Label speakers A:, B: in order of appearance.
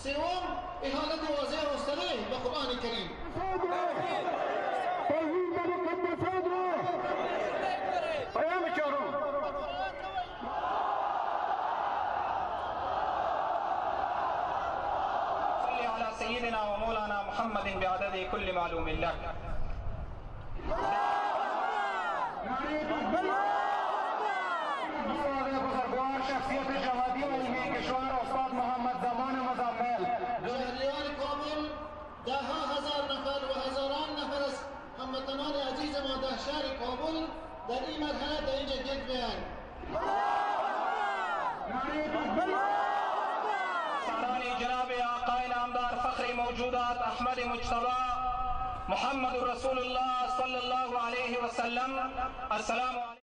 A: سوم اهانت واضح و صریح به قرآن کریم.
B: صل على سيدنا ومولانا محمد بعدد كل معلوم لك.
C: شخصیت جهادی و علمی کشور استاد محمد زمان مزمل.
A: شهریان کابل ده ها هزار نفر و هزاران نفر از هموطنان عزیز ما در شهر کابل در این مرحله در اینجا گرد بیایند.
B: سران جناب آقای نامدار فخر موجودات احمد مجتبی محمد رسول الله صلی الله علیه و سلم. السلام علیکم.